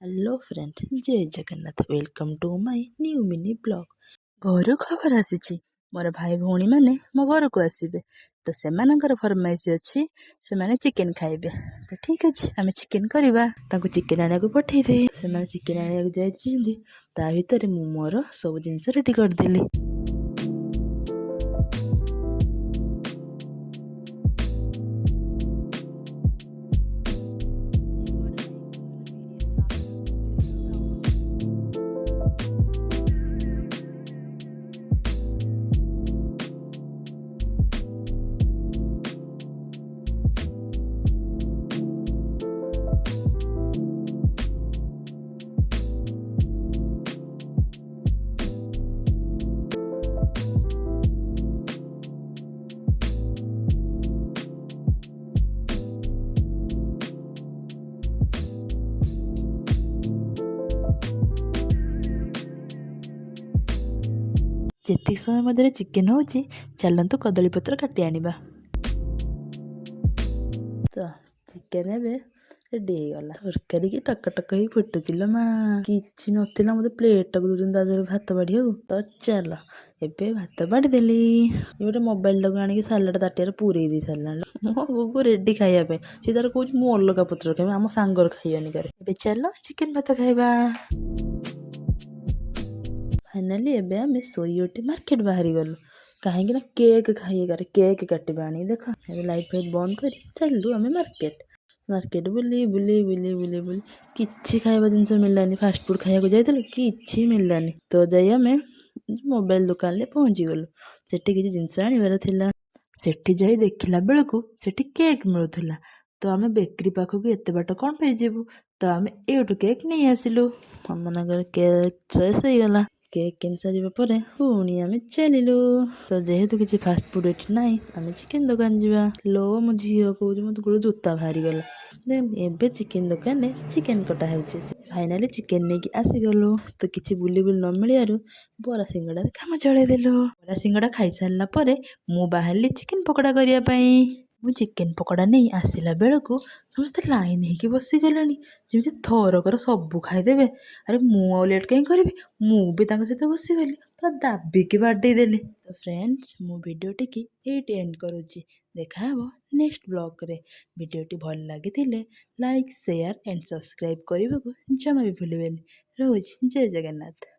Hello friend, Jay Jagannath. Welcome to my new mini vlog. ଘରୁ ଖବର ଆସିଛି, ମୋର ଭାଇ ଭଉଣୀମାନେ ମୋ ଘରକୁ ଆସିବେ। ତ ସେମାନଙ୍କର ଫରମାଇଶ ଅଛି, ସେମାନେ ଚିକେନ ଖାଇବେ। ତ ଠିକ୍ ଅଛି, ଆମେ ଚିକେନ କରିବା। ତାଙ୍କୁ ଚିକେନ ଆଣିବାକୁ ପଠେଇଦେଇ ସେମାନେ ଚିକେନ ଆଣିବାକୁ ଯାଇଛନ୍ତି, ତା ଭିତରେ ମୁଁ ମୋର ସବୁ ଜିନିଷ ରେଡ଼ି କରିଦେଲି। ଯେତିକି ସମୟ ମଧ୍ୟରେ ଚିକେନ ହେଉଛି, ଚାଲନ୍ତୁ କଦଳୀ ପତ୍ର କାଟି ଆଣିବା। ତ ଚିକେନ ଏବେ ରେଡ଼ି ହେଇଗଲା। ତରକାରୀ କି ଟକ ଟକ ହେଇ ଫୁଟୁଛି ଲୋ ମା। କିଛି ନଥିଲା, ମୋତେ ପ୍ଲେଟ୍ଟାକୁ ଦେଉଛନ୍ତି ତା ଦେହରେ ଭାତ ବାଢ଼ିବାକୁ। ତ ଚାଲ, ଏବେ ଭାତ ବାଢ଼ିଦେଲି। ଗୋଟେ ମୋବାଇଲଟାକୁ ଆଣିକି ସାଲାଡ଼ ତାଟିଆରେ ପୁରେଇ ଦେଇ ସାରିଲାଣି। ମୋ ବୁବୁ ରେଡ଼ି ଖାଇବା ପାଇଁ। ସେ ତାର କହୁଛି, ମୁଁ ଅଲଗା ପତ୍ର ଖାଇବି, ଆମ ସାଙ୍ଗର ଖାଇବାନି କାରେ। ଏବେ ଚାଲ, ଚିକେନ ଭାତ ଖାଇବା। ଫାଇନାଲି ଏବେ ଆମେ ଶୋଇ ଉଠି ମାର୍କେଟ ବାହାରି ଗଲୁ, କାହିଁକି ନା କେକ୍ ଖାଇବାରେ କେକ୍ କାଟିବା ଆଣି। ଦେଖ, ଏବେ ଲାଇଟ୍ ଫାଇଟ୍ ବନ୍ଦ କରି ଚାଲିଲୁ ଆମେ ମାର୍କେଟ। ମାର୍କେଟ ବୁଲି ବୁଲି ବୁଲି ବୁଲି ବୁଲି କିଛି ଖାଇବା ଜିନିଷ ମିଳିଲାନି। ଫାଷ୍ଟଫୁଡ଼ ଖାଇବାକୁ ଯାଇଥିଲୁ, କିଛି ମିଳିଲାନି। ତ ଯାଇ ଆମେ ମୋବାଇଲ ଦୋକାନରେ ପହଞ୍ଚିଗଲୁ। ସେଠି କିଛି ଜିନିଷ ଆଣିବାର ଥିଲା। ସେଠି ଯାଇ ଦେଖିଲା ବେଳକୁ ସେଠି କେକ୍ ମିଳୁଥିଲା। ତ ଆମେ ବେକରୀ ପାଖକୁ ଏତେ ବାଟ କ'ଣ ପାଇଁ ଯିବୁ? ତ ଆମେ ଏଇଠୁ କେକ୍ ନେଇ ଆସିଲୁ। ଆମମାନଙ୍କର କେକ୍ ଚଏସ୍ ହେଇଗଲା। କେକ୍ କିଣି ସାରିବା ପରେ ପୁଣି ଆମେ ଚାଲିଲୁ। ତ ଯେହେତୁ କିଛି ଫାଷ୍ଟଫୁଡ଼ ଏଠି ନାହିଁ, ଆମେ ଚିକେନ ଦୋକାନ ଯିବା। ଲୋ, ମୋ ଝିଅ କହୁଛି ମୋତେ ଗୋଡ଼ ଜୋତା ବାହାରିଗଲା। ଦେନ୍ ଏବେ ଚିକେନ ଦୋକାନରେ ଚିକେନ କଟା ହେଉଛି। ଫାଇନାଲି ଚିକେନ ନେଇକି ଆସିଗଲୁ। ତ କିଛି ବୁଲି ବୁଲି ନ ମିଳିବାରୁ ବରା ସିଙ୍ଗଡ଼ାରେ କାମ ଚଳେଇଦେଲୁ। ବରା ସିଙ୍ଗଡ଼ା ଖାଇସାରିଲା ପରେ ମୁଁ ବାହାରିଲି ଚିକେନ ପକୋଡ଼ା କରିବା ପାଇଁ। ମୁଁ ଚିକେନ ପକୋଡ଼ା ନେଇ ଆସିଲା ବେଳକୁ ସମସ୍ତେ ଲାଇନ୍ ହେଇକି ବସିଗଲେଣି, ଯେମିତି ଥରକର ସବୁ ଖାଇଦେବେ। ଆରେ, ମୁଁ ଆଉ ଲେଟ୍ କାହିଁ କରିବି? ମୁଁ ବି ତାଙ୍କ ସହିତ ବସିଗଲି, ପୁରା ଦାବିକି ବାଡ଼େଇ ଦେଲି। ତ ଫ୍ରେଣ୍ଡସ୍, ମୁଁ ଭିଡ଼ିଓଟିକି ଏଇଠି ଏଣ୍ଡ କରୁଛି। ଦେଖାହେବ ନେକ୍ସଟ ବ୍ଲଗ୍ରେ। ଭିଡ଼ିଓଟି ଭଲ ଲାଗିଥିଲେ ଲାଇକ୍, ସେୟାର ଆଣ୍ଡ ସବସ୍କ୍ରାଇବ୍ କରିବାକୁ ଜମା ବି ଭୁଲିବେନି। ରହୁଛି, ଜୟ ଜଗନ୍ନାଥ।